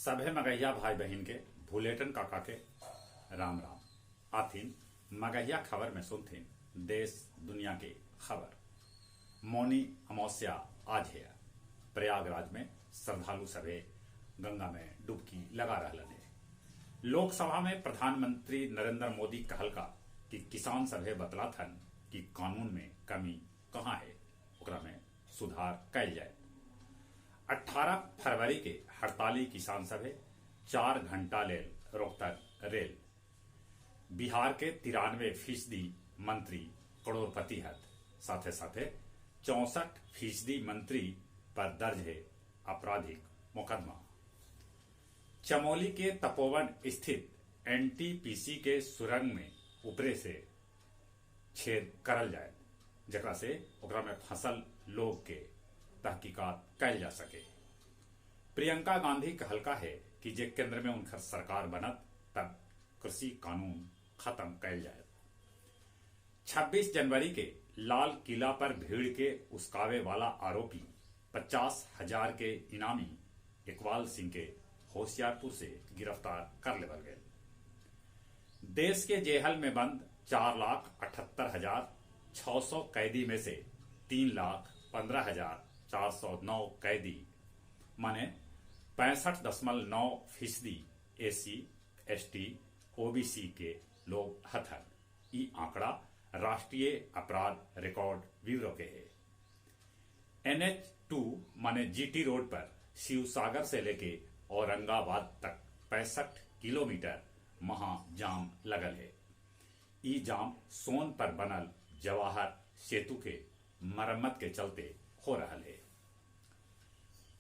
सभे मगहिया भाई बहिन के भुलेटन काका के राम राम। आथिन मगहिया खबर में सुनथिन देश दुनिया के खबर। मौनी अमावस्या आज है। प्रयागराज में श्रद्धालु सभे गंगा में डुबकी लगा रहलन है। लोकसभा में प्रधानमंत्री नरेंद्र मोदी कहलका कि किसान सभे बतलाथन कि कानून में कमी कहाँ है, ओकरा में सुधार कैल जाए। 18 फरवरी के हड़ताली किसान सभे 4 घंटा लेल रोकतर रेल। बिहार के 93% मंत्री करोड़पति हत, साथे साथे 64% मंत्री पर दर्ज है आपराधिक मुकदमा। चमोली के तपोवन स्थित एनटीपीसी के सुरंग में ऊपरे से छेद करल जाए, जकरा से ओकरा में फंसल लोग के तहकीकात कैल जा सके। प्रियंका गांधी कहलका है कि जे केंद्र में उनकर सरकार बनत तब कृषि कानून खत्म कैल जाए। 26 जनवरी के लाल किला पर भीड़ के उस्कावे वाला आरोपी 50,000 के इनामी इकबाल सिंह के होशियारपुर से गिरफ्तार कर लेवल गए। देश के जेहल में बंद 4,78,600 कैदी में से 3,15,409 कैदी माने 65.9% एससी, एसटी, ओबीसी के लोग हथन। ई आंकड़ा राष्ट्रीय अपराध रिकॉर्ड ब्यूरो के है। NH2 माने जीटी रोड पर शिवसागर से लेके औरंगाबाद तक 65 किलोमीटर महा जाम लगल है। ई जाम सोन पर बनल जवाहर सेतु के मरम्मत के चलते हो रहा है।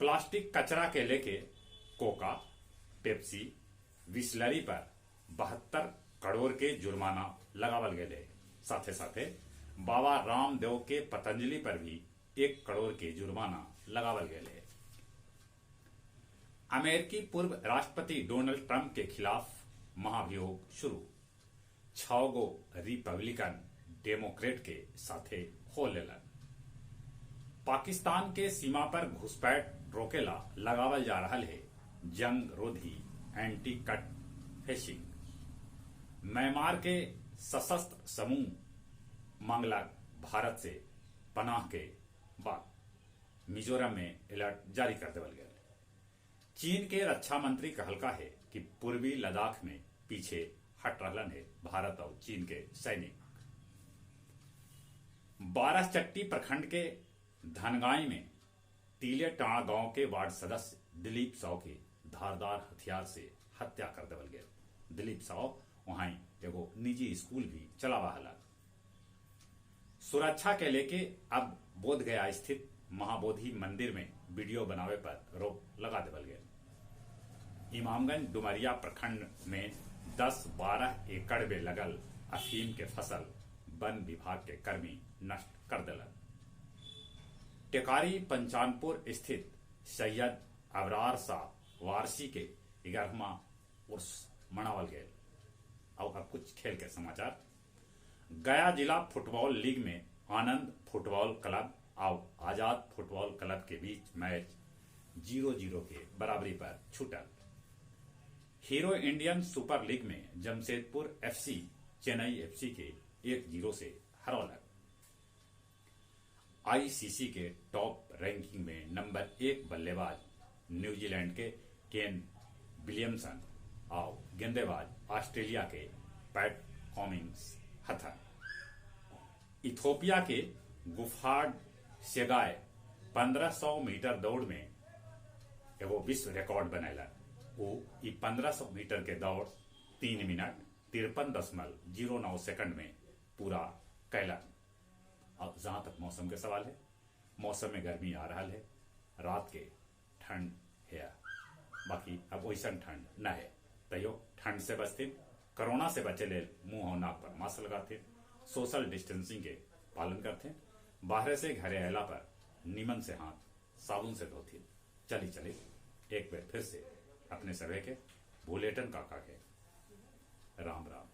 प्लास्टिक कचरा के लेके कोका, पेप्सी, बिस्लरी पर 72 करोड़ के जुर्माना लगावल गए है। साथे साथे बाबा रामदेव के पतंजलि पर भी 1 करोड़ के जुर्माना लगावल गए है। अमेरिकी पूर्व राष्ट्रपति डोनाल्ड ट्रंप के खिलाफ महाभियोग शुरू। 6 गो रिपब्लिकन डेमोक्रेट के साथे हो लेलन। पाकिस्तान के सीमा पर घुसपैठ रोकेला लगावल जा रहा है जंग रोधी एंटी कट फेसिंग। म्यांमार के सशस्त्र समूह मांगला भारत से पनाह के बाद मिजोरम में अलर्ट जारी कर देवल गया। चीन के रक्षा मंत्री कहलका है कि पूर्वी लद्दाख में पीछे हट रहलन है भारत और चीन के सैनिक। बारहचट्टी प्रखंड के धनगाई में तीलेटाण गांव के वार्ड सदस्य दिलीप साव के धारदार हथियार से हत्या कर देवल गया। दिलीप साव वहां एगो निजी स्कूल भी चलावा हला। सुरक्षा के लेके अब बोध गया स्थित महाबोधि मंदिर में वीडियो बनावे पर रोक लगा देवल गया। इमामगंज डुमरिया प्रखंड में 10-12 एकड़ में लगल अफीम के फसल वन विभाग के कर्मी नष्ट कर दिलन। टेकारी पंचानपुर स्थित सैयद अबरार साहब वारसी के 11वां उर्स मनावल गए। और अब कुछ खेल के समाचार। गया जिला फुटबॉल लीग में आनंद फुटबॉल क्लब और आजाद फुटबॉल क्लब के बीच मैच 0-0 के बराबरी पर छूटल। हीरो इंडियन सुपर लीग में जमशेदपुर एफसी चेन्नई एफसी के 1-0 से हरौलक। आईसीसी के टॉप रैंकिंग में नंबर 1 बल्लेबाज न्यूजीलैंड के केन विलियमसन और गेंदेबाज ऑस्ट्रेलिया के पैट कॉमिंग्स हथन। इथोपिया के गुफार्ड सेगाय 1500 मीटर दौड़ में एगो विश्व रिकॉर्ड बनैलन। वो 1500 मीटर के दौड़ 3 मिनट 53.09 सेकंड में पूरा कैलन। और जहां तक मौसम के सवाल है, मौसम में गर्मी आ रहा है, रात के ठंड है, बाकी अब वैसा ठंड न है। तैयो ठंड से बचते, कोरोना से बचे ले मुंह और नाक पर मास्क लगाते, सोशल डिस्टेंसिंग के पालन करते, बाहर से घरे अला पर नीमन से हाथ साबुन से धोती। चली चली एक बार फिर से अपने सभे के भुलेटन काका के राम राम।